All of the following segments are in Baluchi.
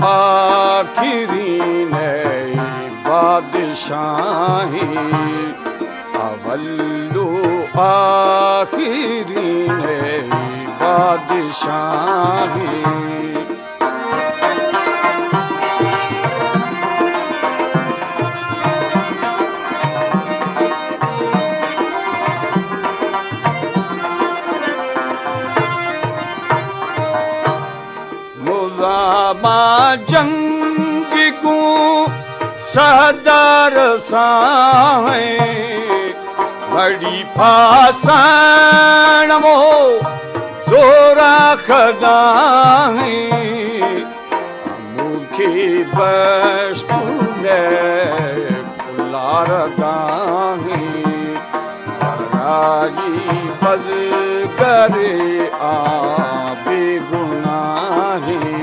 آخرین ای بادشاہی، اول و آخرین ای بادشاہی۔ مزاما جنگ گوں سہدار ساہیں، بڑی پاسان مو زورا خداہیں، ہمو کی بشکونے لارگاہیں، برای بزگر آ بے گناہیں۔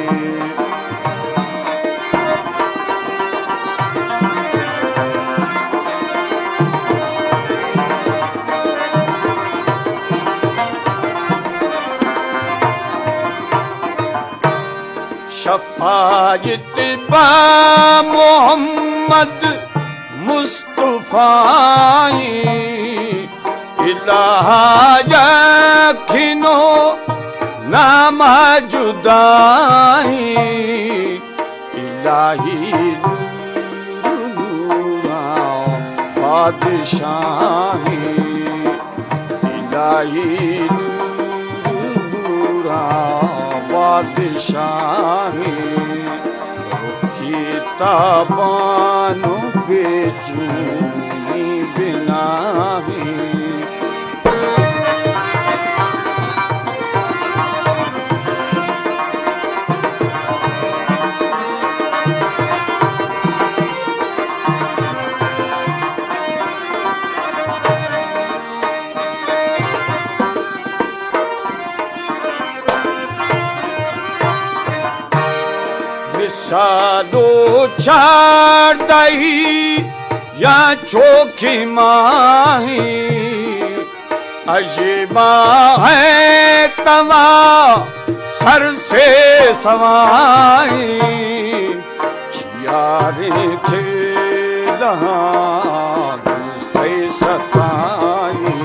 شفاعت با محمد مصطفی، الہ یکین و نام جدائی، الہی نور نورا بادشاہی۔ الہی نور نورا بادشاہی، رخی تابان و بے چونی بناہی۔ سال و چاردہی یا چوکی ماہی، اژ ماہ توا سر سے سوائی، چیاریں کھیلہاں دوست ستائی،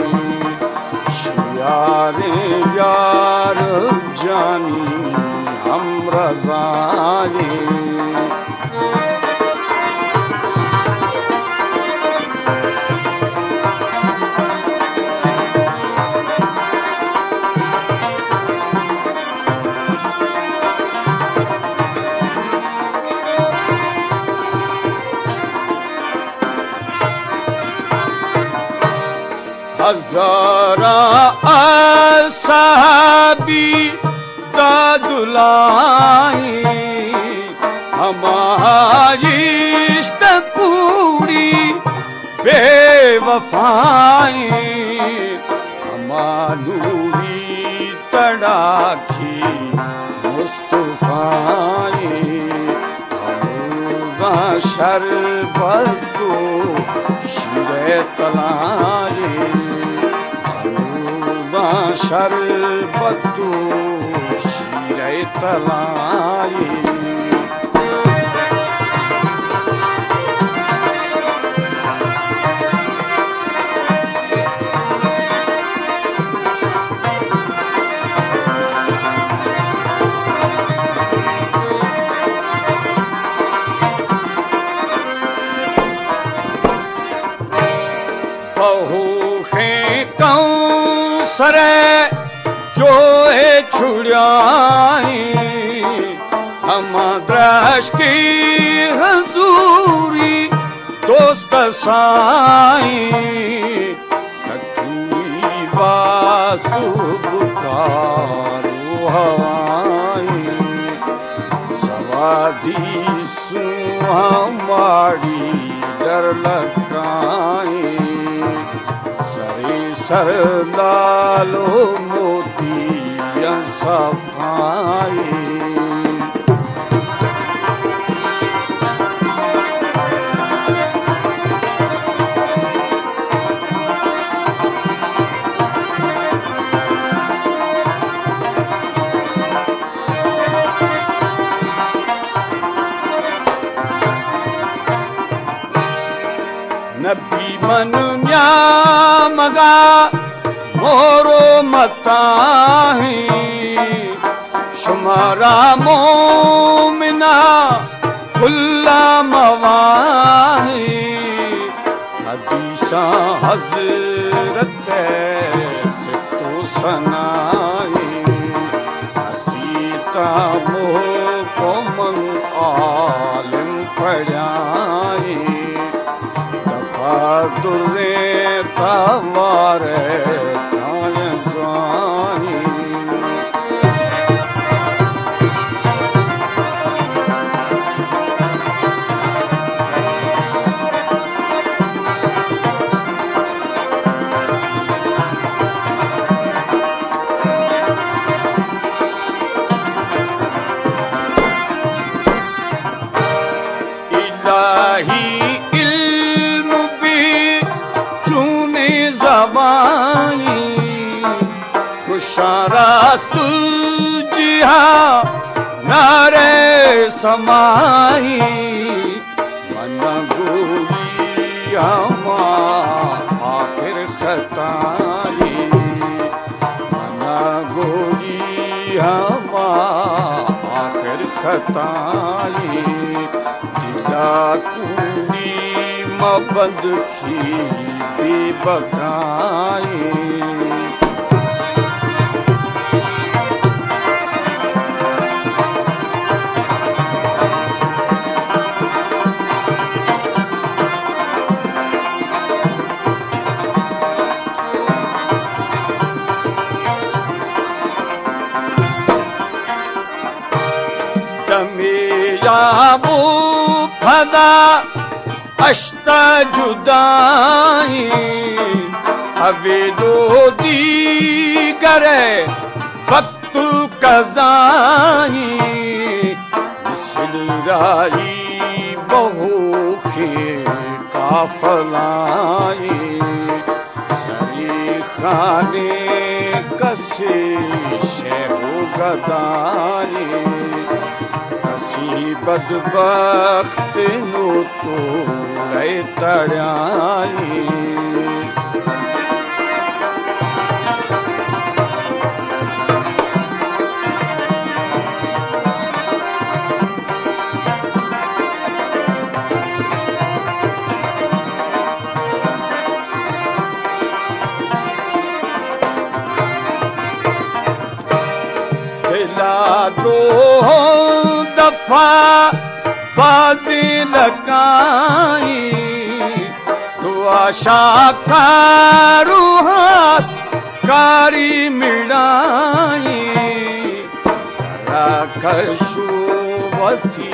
چیاریں یار جانی ہم رضائی۔ ہزاراں اصحابی دادلائی، ہما ہشت کوڑی بے وفائی، ہما نوری تڑاکی مصطفائی، ہمودا شربت و شیر تلائی، ہمودا شربت و شیر تلائی۔ بہوخیں کونسر جوئے چھڑائی، ہما درشکی حضوری دوست سائی، کتوی با سبکار و ہوائی، سوادی سوہاں ماڑی در لکائی، سرے سر لال و موتی صفائی۔ نبی من نیامگا مور و متاہیں، شمارا مومنا کلا مواہیں۔ حدیثاں حضرت سفت و ثنائیں، اسیتاں محکماں عالم پڑھائیں، دفع دریں توار جوائیں جوائیں۔ الہی علم بی چونیں زبانی، گشاں راست جہا نارے سمائی۔ من گوئی ہما آخر خطائی، من گوئی ہما آخر خطائی، دلا کوڑی مبند کی بے بکائی۔ دمے یا بو پدا اشتا جدائی، ابید و دیگر وقت و قضائی۔ مثل رائی بہوخیں قافلائی، سری خانے کسی شے و گدائی۔ کسی بدبخت نو تو لئے تڑائی۔ دلا دو دفعہ بازی لگائی، تو آشا کارو ہاس کاری مڑائی۔ را کشو وتی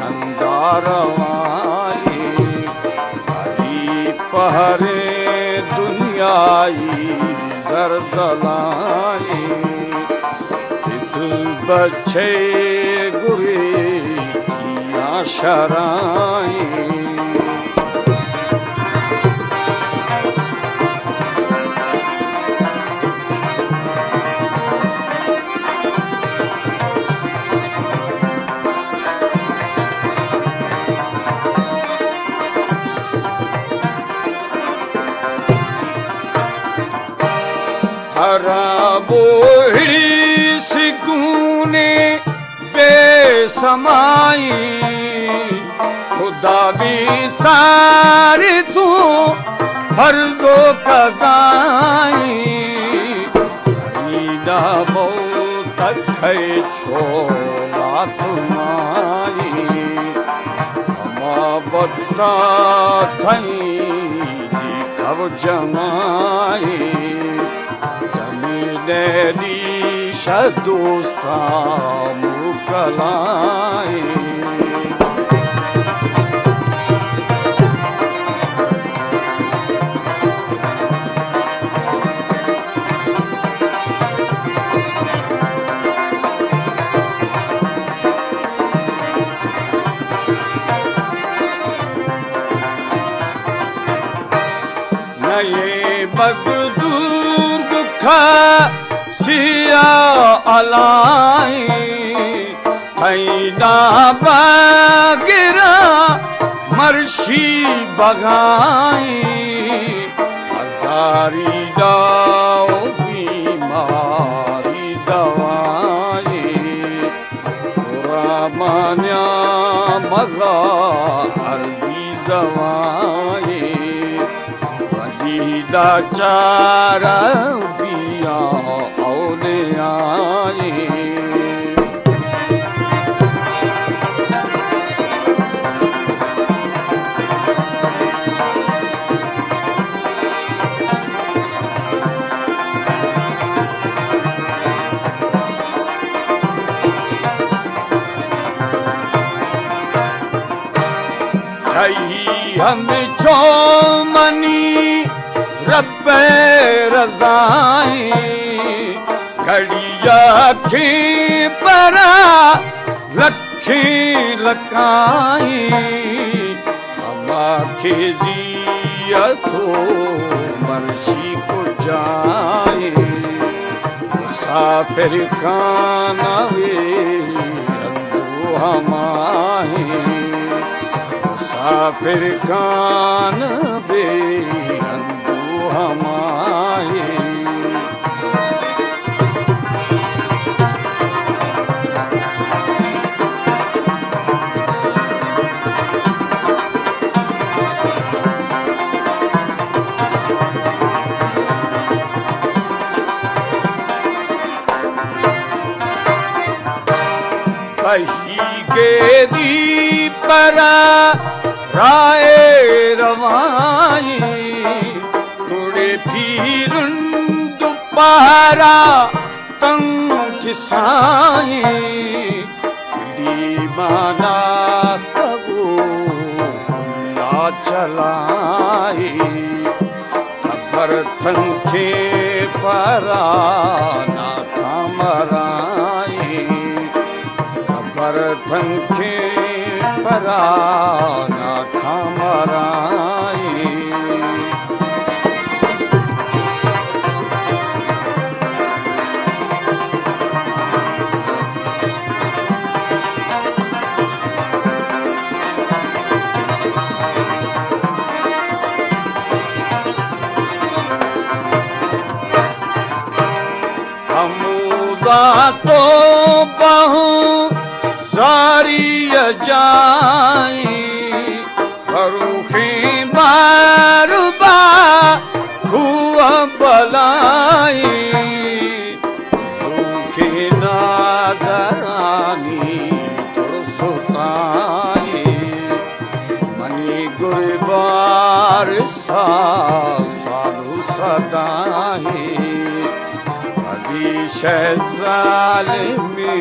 انداروائی، علی پہرے دنیائی زرزلائی۔ پت بچے گریکیاں شرائیں۔ ہراب و ہڑی سکونے بے سمائی، خدا بی سار تو فرض و قضائی۔ سرینا بو تکھے چولا تمائی، ہما بتا تھئی دی کب جمائی۔ دمی نیلی شہ دوستاں موکلائیں۔ نئے مزدور دکھا سیا الائیں، پیدا بگرا عرشی بغائیں، ہزاری داؤ بیماری دوائیں، قرآن مانیا مغا عربی زوائیں، ولی دا چارہ بیاں اولیائیں۔ تئی ہمچو منی رب رضائیں، گھڑی یکیں پرا لکھیں لکائیں، ہما کہ زیت و مرشی کجائیں، مسافر خانہ وے اندو ہمائیں، مسافر خانہ وے اندو ہمائیں۔ بہی گیدی پرا رائے روائیں، توڑے پیرن دوپارا تنگ کسائیں، دیمانا تگو لا چلائیں، قبر تنکیں پرانا کامرائیں، قبر تنکیں پرانا کامرائیں۔ ہمودا تو بہوں ساری جائیں، بروخیں بار با ہوا بلائیں، بروخیں نادرانی ترستائیں، منی گربار سا سالو سدائیں، ادی شہ ظالمی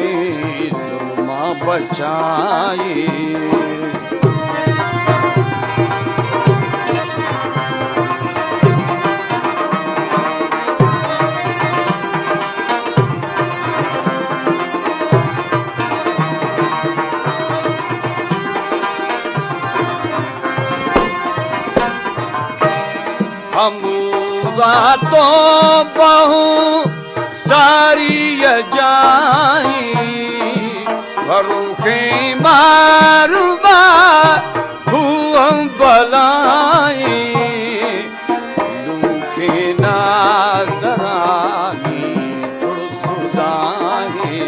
ظلما بچائیں۔ ہمودا تو بہوں ساری جائیں، بروخیں ماروا بھوم بلائیں، لوکیں نادرانی ترسدائیں،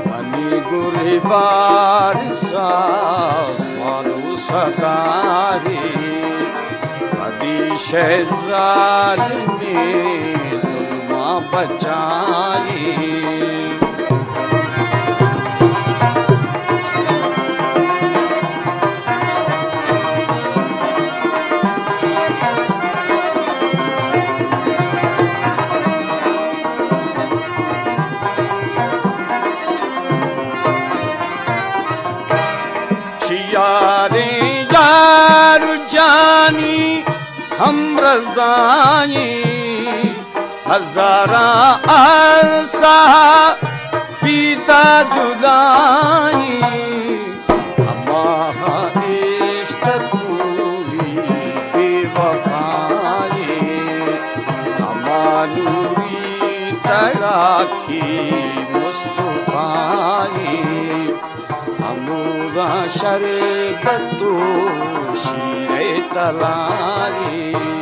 منی گریبار ساز سدائیں، ادی شہ ظالمی ظلما بچائیں۔ چہ یاریں یار جانی ہمرزائیں، ہزاراں ارسا بیتا جدائیں، ہما ہمیشت دوری بے وفائیں، ہما نوری تڑاکی مصطفائیں۔ ہم داں شربت و شیر تلاری۔